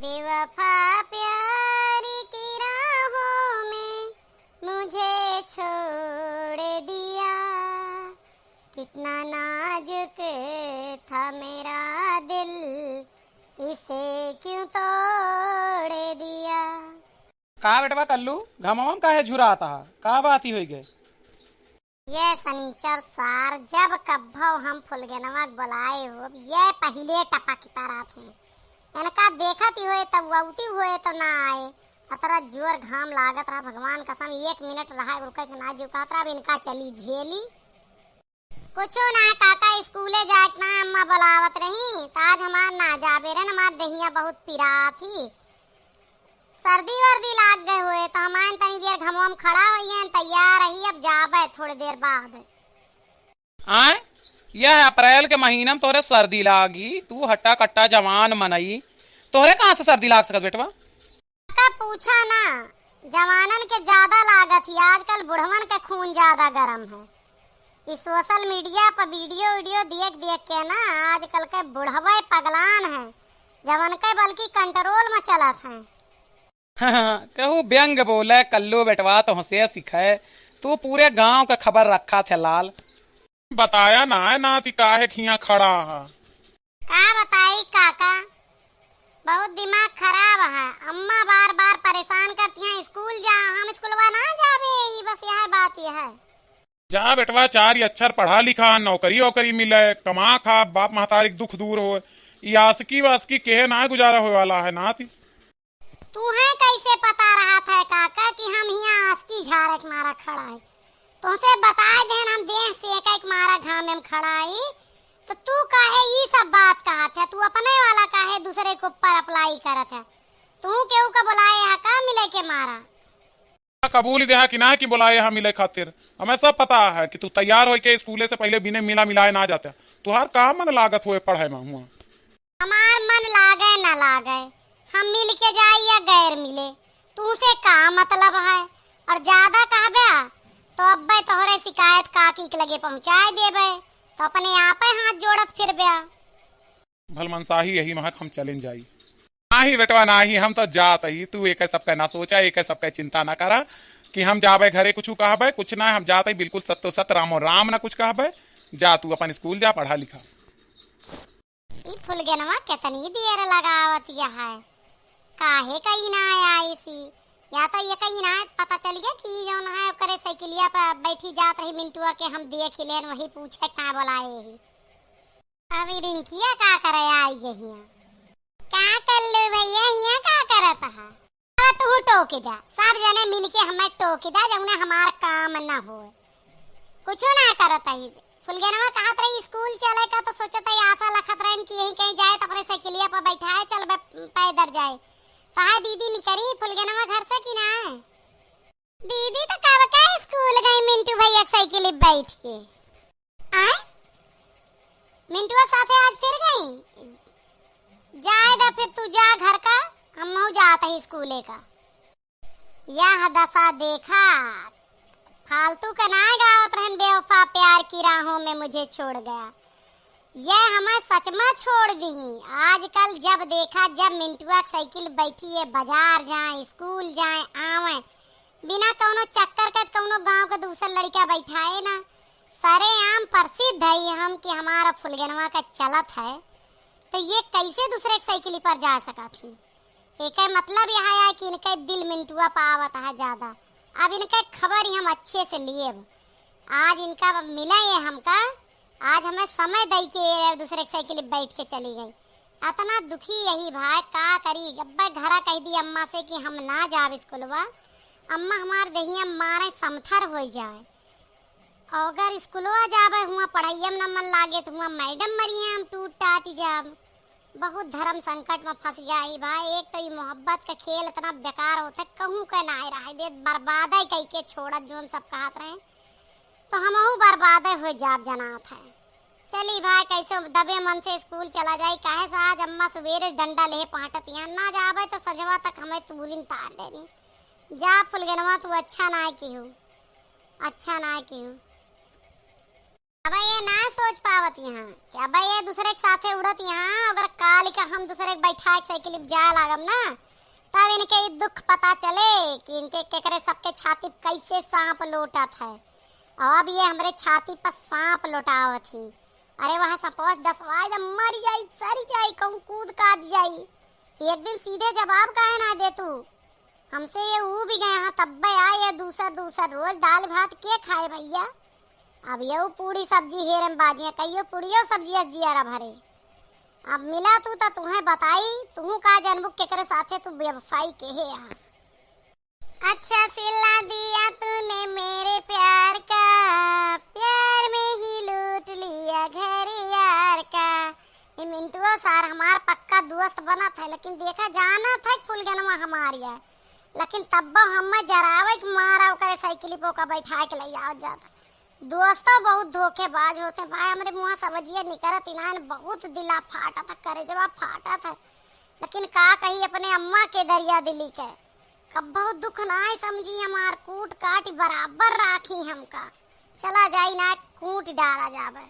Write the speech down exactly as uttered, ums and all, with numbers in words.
बेवफा प्यार की राहों में मुझे छोड़ दिया, कितना नाजुक था मेरा दिल, इसे क्यों तोड़ दिया। का बेटवा कल्लू, घमवा में काहे झुरात हा? का बात ही होई गए? ये सनीचर सार, जब कब्भो हम फुलगेनवा के बोलाए हो, ये पहिले टपक परत हैं। इनका देखत ही होए तब वौती होए तो ना आए। अतरा जोर घाम लागत रहा, भगवान कसम, एक मिनट रहा, रुके के ना जो कहत रहा, अब इनका चली झेली। कुछो ना काका, स्कूले जाए के ना अम्मा बुलावत रही, त आज हमार ना जाबे रहे, हमार देहिया बहुत पिरात ही। सर्दी वर्दी लाग गए होए, त हम आइन तनी देर घमवा में खड़ा होइए, तैयार रही, अब जाबे थोड़ी देर बाद। आए, यह अप्रैल के महीना में तोहरे सर्दी लागी, तू हट्टा कट्टा जवान मनई, तोहरे कहाँ से सर्दी लाग सकत बेटवा? का पूछा ना, जवानन के ज्यादा लागत ही, आजकल बुढ़वन के खून ज्यादा गरम है। ई social media पर video video देख देख के ना आजकल के बुढ़वे पगलान है, जवन के बल्कि control में चलत हैं। कहू व्यंग बोले कल्लू बेटवा, तोहसे सीखे, तू पूरे गांव के खबर रखा थे लाल। बताया ना है नाती काहे खिया खड़ा हा। का बताई काका, बहुत दिमाग खराब है। अम्मा बार बार परेशान करती हैं, स्कूल जा, हम स्कूलवा ना जाबे, ई बस यह बात यह है। जा बेटवा, चार अक्षर पढ़ा लिखा, नौकरी वोकरी मिले, कमा खा, बाप महतारी के दुख दूर हो। ई आसकी वासकी केहे ना गुजारा होए वाला है नाती। तुहे कैसे पता रहत है काका कि हम हियाँ आसकी झारे के मारा खड़ा है? तोहसे बताए देन हम देह सेके के मारा घामे में खड़ा है, तो तू काहे ई सब बात कहत है? तू अपने वाला काहे दूसरे के ऊपर apply करत है? तू केहू का बुलाए है का मिले के मारा? कबूल देहा कि ना कि बुलाए है मिले खातिर? हमें सब पता है कि तू तैयार होइके स्कूले से पहिले बिने मिला मिलाए ना जाते। तुहार का मन लागत होए पढ़े में हुआ? हमार मन लागे न लागे, हम मिल के जाई या गैर मिले, तुहसे का मतलब है? और ज्यादा कहबे तो अब्बे तोहरे शिकायत काकी के लगे पहुँचाए देबे, तो अपने आपे हाथ जोड़त फिरबे। भलमनसाही यही महक हम चलें जाई। नाही बेटवा नाही, हम तो जात ही, तू एक सबके ना सोचा, एक सबके चिंता ना करा कि हम जाबे घरे कुछ कहबे, कुछ ना, हम जात ही बिल्कुल सत्तो सत रामो राम ना कुछ कहबे। जा तू अपन स्कूल जा, पढ़ा लिखा। ई फुलगेनवा केतनी देर लगावत यह है, काहे कई ना आइसी? या तो ये कई ना पता चल गया कि जौन है ओकरे साइकिलिया पर बैठी जात रही मिंटुआ के हम देख ही लेन, वही पूछे का बोलाए ही। अब ई रिंकिया का करे आई गई है? का कल्लू भैया हिया का करत है? अब तू टोक दा, सब जने मिलके हमें टोक दा, जौने हमार काम न होए, कुछो ना करत ही। फुलगेनवा कहत रही स्कूल चले का, तो सोचत ही आशा लखत रहन कि यही कहीं जाए, तो अपने साइकिलिया पर बैठाए चल बे-, पैदल जाए। तो हाय दीदी निकरी फुलगेनवा घर से कि ना? दीदी तो कब का स्कूल गई मिंटू भैया के साइकिल पे बैठ के। आए? मिंटुआ के साथे आज फिर गई? जाए दा फिर तू जा घर का, हमहू जात ही स्कूले का। यह दशा देखा, फालतू के नाय गावत रहन, बेवफा प्यार की राहों में मुझे छोड़ गया। ये हमें सच में छोड़ दी। आजकल जब देखा, जब मिंटुआ के साइकिल बैठी है, बाजार जाए, स्कूल जाए, आवे, बिना कौनो चक्कर के कौनो गांव के दूसर लड़का बैठाए ना। सरेआम प्रसिद्ध है हम कि हमारा फुलगेनवा का चलत है, तो ये कैसे दूसरे के साइकिल पर जा सकत ही? एके मतलब यह है कि इनके दिल मिंटुआ पावत है ज्यादा। अब इनके खबर ही हम अच्छे से लिए। आज इनका मिला ये हमका, आज हमें समय दई के ये दूसरे के साइकिल पे बैठ के चली गई। अतना दुखी यही भाई, का करी? अब्बे घरा कह दी अम्मा से कि हम ना जाब स्कूलवा, अम्मा हमार देहिया मारे समथर हो जाए। अगर स्कूलवा जाबे हुआ पढ़ाइया में न मन लागे तो हुआ मैडम मरिए हम टूट टाट जाब। बहुत धर्म संकट में फंस गया ही भाई। एक तो ये मोहब्बत का खेल इतना बेकार होता है, कहूँ के ना रहा दे, बर्बादे कई के छोड़त जोन सब कहत रहे, तो हमहू बर्बादे हो जाब जनात है। चली भाई, कैसे दबे मन से स्कूल चला जाई, काहे से आज अम्मा सुबेरे डंडा ले पहाटत यहाँ ना जाबे तो सजवा तक हमें तूलिन तार देनी। जा फुलगेनवा, तू अच्छा ना किहू, अच्छा ना किहू। अब ये ना सोच पावत यहाँ कि अब ये दूसरे के साथे उड़त यहाँ, अगर काल का हम दूसरे के बैठा के साइकिल पे जाए लागब ना, तब इनके ई दुख पता चले कि इनके केकरे सबके छाती पे कैसे सांप लोटत है। और अब ये हमरे छाती पर सांप लोटावत ही। अरे वह सपोज डसवाए जब मर जाई, सर जाई, कहूँ कूद काद जाई। एक दिन सीधे जवाब काहे ना दे तू? हमसे ये ऊ भी गए हाँ, तब्बे आए ये दूसर दूसर रोज दाल भात के खाए भैया? अब ये पूरी सब्जी हेरे में बाजिया, कहियो पूरियो सब्जी जियारा भरे। अब मिला तू तो तुम्हें बताई, तू का जानबू केकरे साथे तू बेवफाई के है यहाँ। अच्छा सिला दिया तूने मेरे प्यार का, प्यार में ही लूट लिया घर यार का। ये मिंटुओ सार हमार पक्का दोस्त बनत है, लेकिन देखा जानत है फुलगनवा हमार है, लेकिन तब्बो हम जरावे के मारा ओकरे साइकिल पे ओका बैठा के ले आवत जाता। दोस्तों बहुत धोखेबाज होते हैं भाई, हमरे मुँह सब्जिया निकरत इनान बहुत दिला फाटत है, करेजवा फाटत है, लेकिन का कही अपने अम्मा के दरिया दिली के। कब्बहु दुख नाय समझी हमार, कूट काट बराबर राखी हमका। चला जाई ना कूट डाला जावे।